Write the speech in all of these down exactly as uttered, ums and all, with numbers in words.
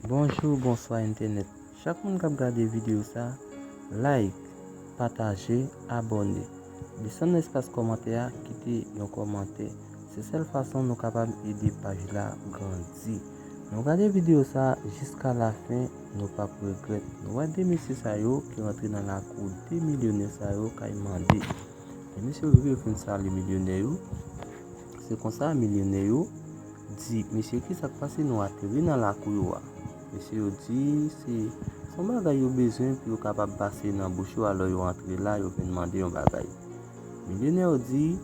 Bonjou, bonswa entènèt. Chak moun k ap gade videyo sa, like, pataje, abòne. Desann nan espas kòmantè a, kite yon kòmantè. Se sèl fason nou kapab ede paj la grandi. Nou gade videyo sa jiska lafen, nou p ap regrèt. Nou wè de mesye sa yo ki rantre nan lakou de milyonè sa yo k al mande. Lè mesye yo rive, yo fin sale milyonè yo. Se konsa milyonè yo di, "Mesye, ki sa k pase nou ateri nan lakou yo a?" Mesye yo di, se, se yon bagay yo bezwen pou yo kapab pase nan bouch yo, alò yo antre la, yo vin mande yon bagay. Milyonè yo di,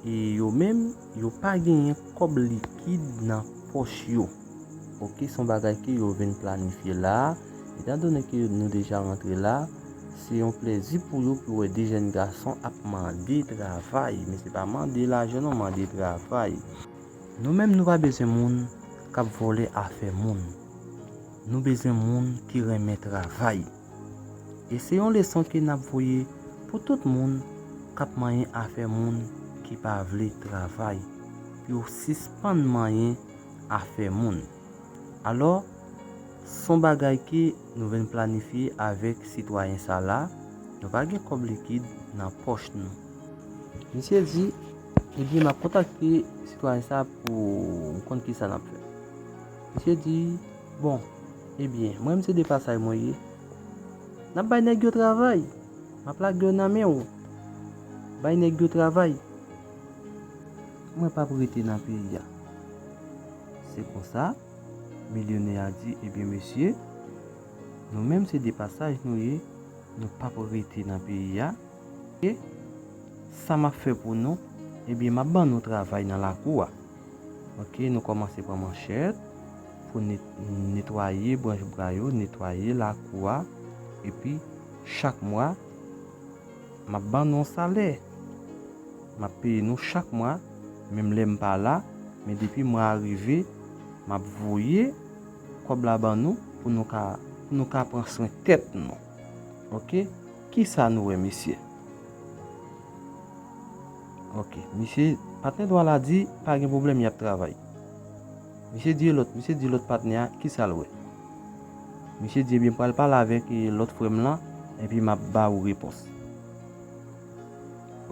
e yo menm, yo pa genyen kòb likid nan pòch yo. Oke, se yon bagay ke yo vin planifye la. Etandone ke nou deja rantre la, se yon plezi pou yo pou wè de jèn gason ap mande travay. Men se pa mande lajan non, mande travay. Nou menm nou pa bezwen moun k ap vòlè afè moun. Nou bezwen moun ki renmen travay. E se yon leson ke n ap voye pou tout moun k ap manyen afè moun ki pa vle travay. Pou yo sispann manyen afè moun. Alò, se yon bagay ke nou vin planifye avèk sitwayen sa la. Nou pa gen kòb likid nan pòch nou. Misye di, ebyen, m ap kontakte sitwayen sa pou m konn ki sa n ap fè. Misye di, bon, ebyen, mwen menm se depasaj mwen ye. N ap bay nèg yo travay. M ap lage yo nan men w. Bay nèg yo travay. Mwen p ap rete nan peyi a. Se konsa, milyonè a di, ebyen, mesye, nou menm se depasaj nou ye, nou p ap rete nan peyi a. E sa m ap fè pou nou, ebyen, m ap ban nou travay nan lakou a. Oke, nou kòmanse pran manchèt pou net-, netwaye branch bwa yo, netwaye lakou a. Epi, chak mwa, m ap ban nou yon salè. M ap peye nou chak mwa, menm lè m pa la, men depi mwa a rive, m ap voye kòb la ban nou pou nou ka, pou nou ka pran swen tèt nou. Oke? Kisa nou wè, mesye? Oke, misye, patnè dwa la di, pa gen pwoblèm, y ap travay. Misye di lòt, misye di lòt patnè a, kisa l wè? Misye di, ebyen, pral pale avèk, e, lòt frè m lan, epi m ap ba ou repons.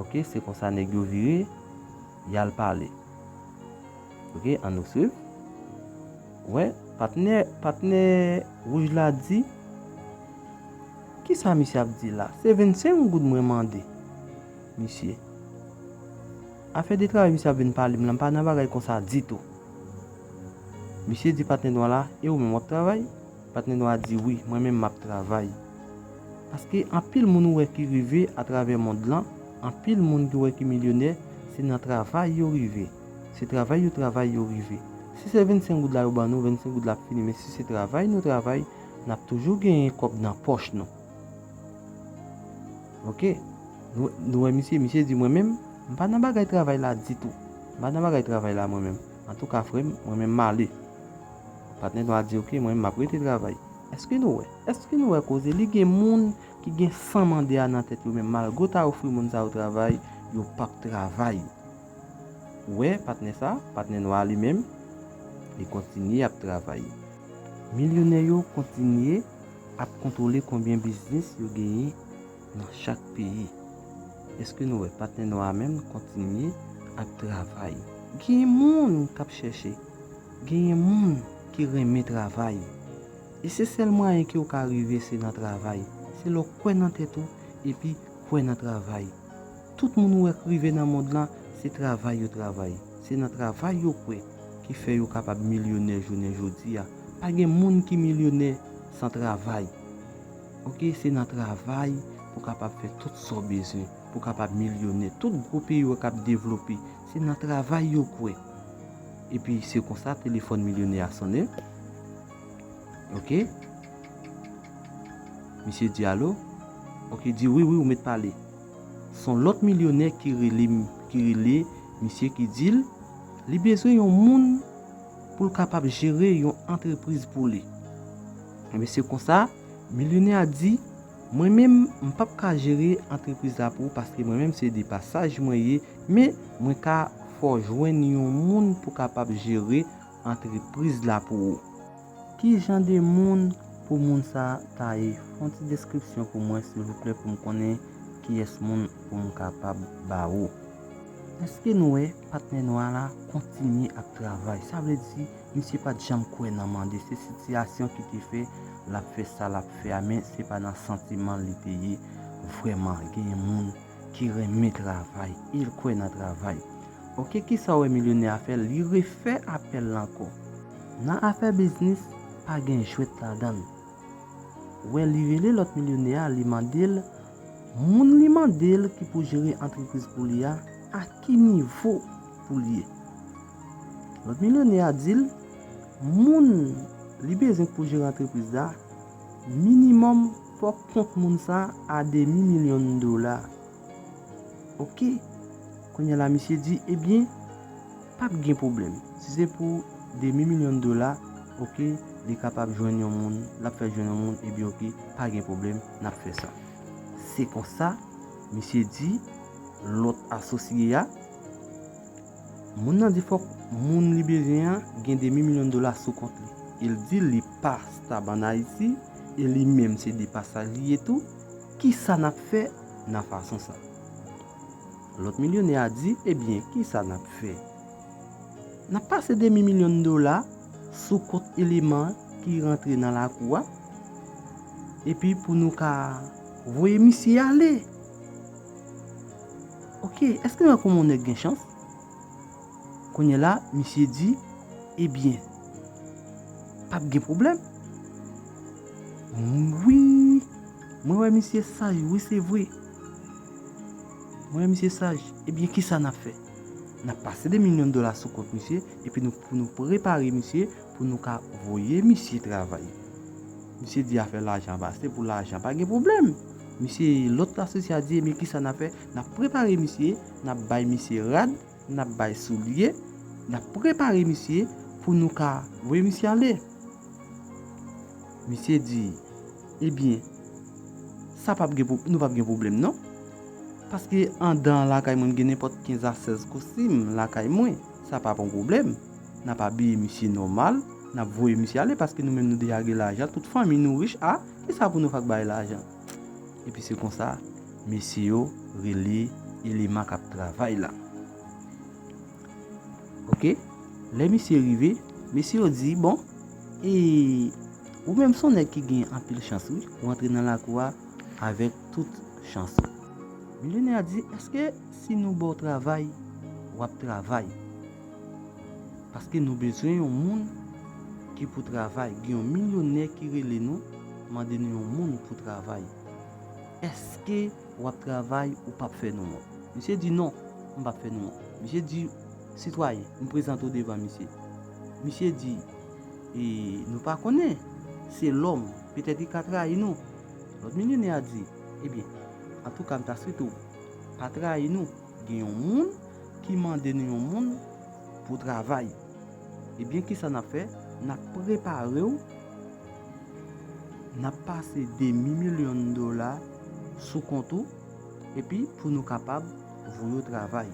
Oke, se konsa nèg yo vire, y al pale. Oke, ann nou swiv. Wè, patnè, patnè wouj la di, kisa misye ap di la? Se vennsenk goud mwen mande misye. Afè de travay misye ap vin pale m lan, m pa nan bagay konsa ditou. Misye di patnè nwa la, e ou menm w ap travay? Patnè nwa a di, wi, mwen menm m ap travay. Paske anpil moun ou wè ki rive atravè mond lan, anpil moun ki wè ki milyonè, se nan travay yo rive. Se travay yo travay yo rive. Si se vennsenk goud la yo ban nou, vennsenk goud la ap fini, men si se travay nou travay, n ap toujou genyen kòb nan pòch nou. Oke? Nou, nou wè misye, misye di mwen menm, m pa nan bagay travay la ditou. M pa nan bagay travay la mwen menm. Antouka, frè m, mwen menm m ale. Patnè nwa a di, oke, mwen menm m ap rete travay. Èske nou wè? Èske nou wè koze? Li gen moun ki gen san mande a nan tèt yo, men malgre w ta ofri moun sa yo travay, yo p ap travay. Ou wè, patnè sa, patnè nwa a li menm, li kontinye ap travay. Milyonè yo kontinye ap kontwole konbyen biznis yo genyen nan chak peyi. Èske nou wè patnè nwa a menm kontinye ap travay? Gen moun k ap chèche, gen moun ki renmen travay. E se sèl mwayen ke w ka rive, se nan travay. Se lè w kwè nan tèt ou, epi kwè nan travay. Tout moun ou wè k rive nan mond lan, se travay yo travay. Se nan travay yo kwè ki fè yo kapab milyonè jounen jodi a. Pa gen moun ki milyonè san travay. Oke, se nan travay pou kapab fè tout sa w bezwen, pou kapab milyonè. Tout gwo peyi w k ap devlope, se nan travay yo kwè. Epi se konsa telefòn milyonè a sonnen. Oke. Misye di alo. Oke, di wi, wi, ou mèt pale. Se yon lòt milyonè ki rele, ki rele misye ki di l, li bezwen yon moun pou l kapab jere yon antrepriz pou li. Ebyen, se konsa, milyonè a di, mwen menm, m p ap ka jere antrepriz la pou ou paske mwen menm se depasaj mwen ye, men mwen ka fè w jwenn yon moun pou kapab jere antrepriz la pou ou. Ki jan de moun pou moun sa ta ye? Fè yon ti deskripsyon pou mwen, silvouplè, pou m konnen kiyès moun pou m kapab ba ou. Èske nou wè patnè nou a la kontinye ap travay? Sa vle di, misye pa t janm kwè nan mande. Se sitiyasyon ki te fè l ap fè sa l ap fè a, men se pa nan santiman l li te ye vrèman. Genyen moun ki renmen travay, e l kwè nan travay. Oke, kisa w wè milyonè a fè? Li refè apèl la ankò. Nan afè biznis, pa gen jwèt ladan l. Ou wè, li rele lòt milyonè a, li mande l, moun li mande l ki pou jere antrepriz pou li a, a ki nivo pou l ye? Lòt milyonè a di l, moun li bezwen pou jere antrepriz la, minimòm fòk kont moun sa a demi milyon dola. Oke. Kounye a la, misye di, ebyen, p ap gen pwoblèm. Si se pou demi milyon dola, oke, li kapab jwenn yon moun, l ap fè jwenn yon moun, ebyen, oke, pa gen pwoblèm, n ap fè sa. Se konsa, misye di lòt asosye a, moun nan di fòk moun li bezwen an gen demi milyon dola sou kont li. E l di li pa stab ann Ayiti, e li menm se de pasaj li ye tou. Kisa n ap fè nan fason sa? Lòt milyonè a di, ebyen, kisa n ap fè? N ap pase demi milyon dola sou kont eleman ki rantre nan lakou a, epi pou nou ka voye misye ale. Oke, èske nou wè kòman yon nèg gen chans? Kounye a la, misye di, ebyen, p ap gen pwoblèm. Wi, mwen wè misye saj, wi, se vre. Mwen wè misye saj. Ebyen, kisa n ap fè? N ap pase de milyon dola sou kont misye, epi nou, pou nou prepare misye, pou nou ka voye misye travay. Misye di afè lajan pase pou lajan, pa gen pwoblèm. Misye, lòt asosye a di, ebyen, kisa n ap fè? N ap prepare misye, n ap bay misye rad, n ap bay soulye, n ap prepare misye pou nou ka voye misye ale. Misye di, ebyen, sa p ap gen pwo-, nou p ap gen pwoblèm non. Paske anndan lakay mwen, m gen nenpòt kenz a sèz kostim lakay mwen. Sa p ap yon pwoblèm. N ap abiye misye nòmal, n ap voye misye ale paske nou menm nou deja gen lajan, tout fanmi nou rich, a, kisa pou nou fèk bay lajan? Epi se konsa, mesye yo rele eleman k ap travay la. Oke, lè misye rive, mesye yo di, bon, e ou menm se yon nèg ki gen anpil chans, wi, ou antre nan lakou a avèk tout chans ou. Milyonè a di, èske si nou ba w travay, w ap travay? Paske nou bezwen yon moun ki pou travay. Gen yon milyonè ki rele nou, mande nou yon moun pou travay. Èske w ap travay, ou p ap fè nou wont? Misye di, non, m p ap fè nou wont. Misye di, sitwayen, m prezante w devan misye. Misye di, e nou pa konnen, se lòm, petèt li ka trayi nou. Lòt milyonè a di, ebyen, antouka, m ta swete w pa trayi nou. Gen yon moun ki mande nou yon moun pou travay. Ebyen, kisa n ap fè? N ap prepare w, n ap pase demi milyon dola sou kont ou, epi pou nou kapab voye w travay.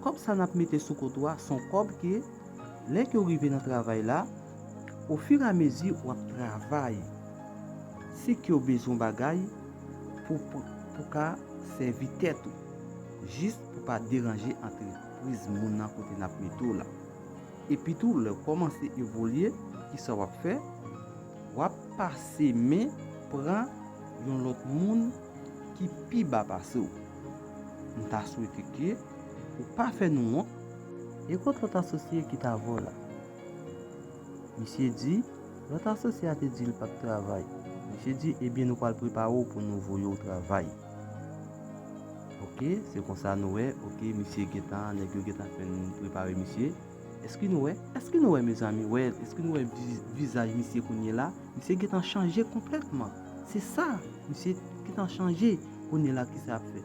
Kòb sa n ap mete sou kont ou a, se yon kòb ke lè ke w rive nan travay la, ofiramezi w ap travay, si ke w bezwen bagay pou, pou, pou ka sèvi tèt ou, jis pou pa deranje antrepriz moun nan kote n ap mete w la. Epi tou, lè w kòmanse evolye, kisa w ap fè? W ap pase men pran yon lòt moun ki pi ba pase w. M ta swete ke ou pa fè nou wont. E kot lòt asosye ki t avè w la? Misye di, lòt asosye a te di l p ap travay. Misye di, ebyen, nou pral prepare w pou nou voye w travay. Oke, se konsa nou wè, oke, misye gentan, nèg yo gentan fin prepare misye. Èske nou wè? Èske nou wè, mezanmi? Wè, èske nou wè vi-, vizaj misye kounye la? Misye gentan chanje konplètman. Se sa, misye gentan chanje. Kounye la, kisa y ap fè?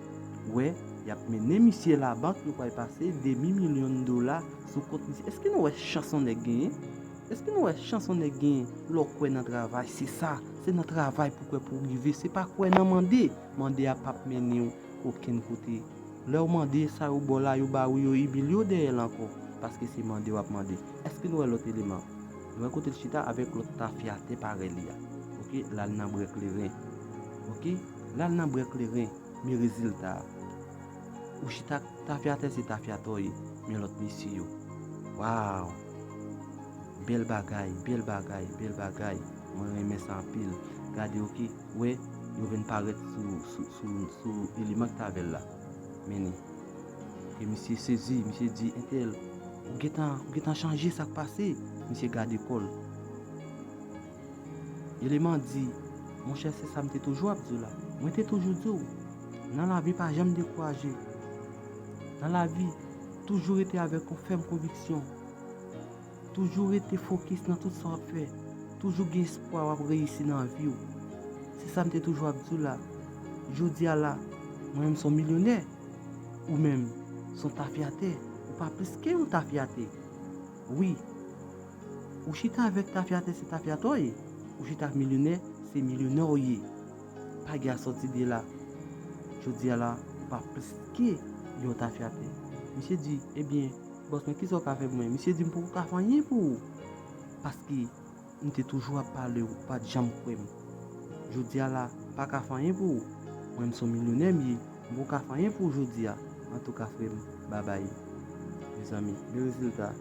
Wè, y ap mennen misye labank, yo pral pase demi milyon dola sou kont misye. Èske nou wè chans yon nèg genyen? Èske nou wè chans yon nèg genyen lè w kwè nan travay? Se sa, se nan travay pou kwè pou w rive. Se pa kwè nan mande. Mande a p ap mennen w okenn kote. Lè w mande, sa yo ba w la, yo ba ou yo imilye w dèyè l ankò, paske se mande w ap mande. Èske nou wè lòt eleman? Wè kote l chita avèk lòt tafyatè parèy li a. Oke, l al nan bwè kleren. Oke, l al nan bwè kleren, men rezilta a. Ou chita ak tafyatè, se tafyatè w ye, men lòt mesye yo. Waw! Bèl bagay, bèl bagay, bèl bagay. Mwen renmen sa anpil. Gade, oke, wè, yo vin parèt sou, sou, sou, sou eleman ki t avè l la. Men li. Ke misye sezi, misye di, entèl, ou gentan, ou gentan chanje sa k pase? Misye gade kò l. Eleman di, monchè, se sa m te toujou ap di w la. Mwen te toujou di w, nan lavi pa janm dekouraje. Nan lavi, toujou rete avèk yon fèm konviksyon. Toujou rete fokis nan tout sa w ap fè. Toujou gen espwa w ap reyisi nan vi w. Se sa m te toujou ap di w la. Jodi a la, mwen menm se yon milyonè. Ou menm, se yon tafyatè. Ou pa plis ke yon tafyatè. Wi. Ou chita avèk tafyatè, se tafyatè w ye. Ou chita ak milyonè, se milyonè w ye. Pa gen a sòti de la. Jodi a la, ou pa plis ke yon tafyatè. Misye di, ebyen, bòs mwen, kisa w ka fè pou mwen? Misye di, m poko ka fè anyen pou ou. Paske m te toujou ap pale w, ou pa t janm kwè m. Jodi a la, m pa ka fè anyen pou ou. Mwen, m se yon milyonè m ye, m poko ka fè anyen pou ou jodi a. Antouka, frè m, babay. Mezanmi, men rezilta.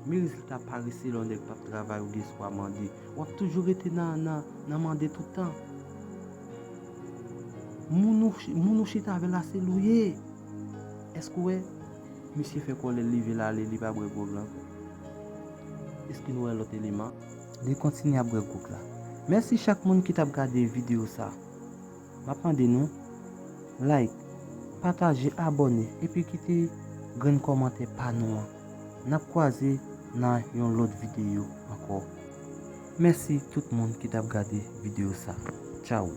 Men rezilta parese lè yon nèg p ap travay ou gen espwa mande. W ap toujou rete nan, nan, nan mande tout tan. Moun ou, moun ou chita avè l la, se l ou ye. Èske w wè? Misye fè kòlè l leve l ale, li pa bwè gwòg la ankò. Èske nou wè lòt eleman? Li kontinye ap bwè gwòg la. Mèsi chak moun ki t ap gade videyo sa. M ap mande nou, like, pataje, abòne, epi kite grenn kòmantè pa nou an. N ap kwaze nan yon lòt videyo ankò. Mèsi tout moun ki t ap gade videyo sa. Tchaw!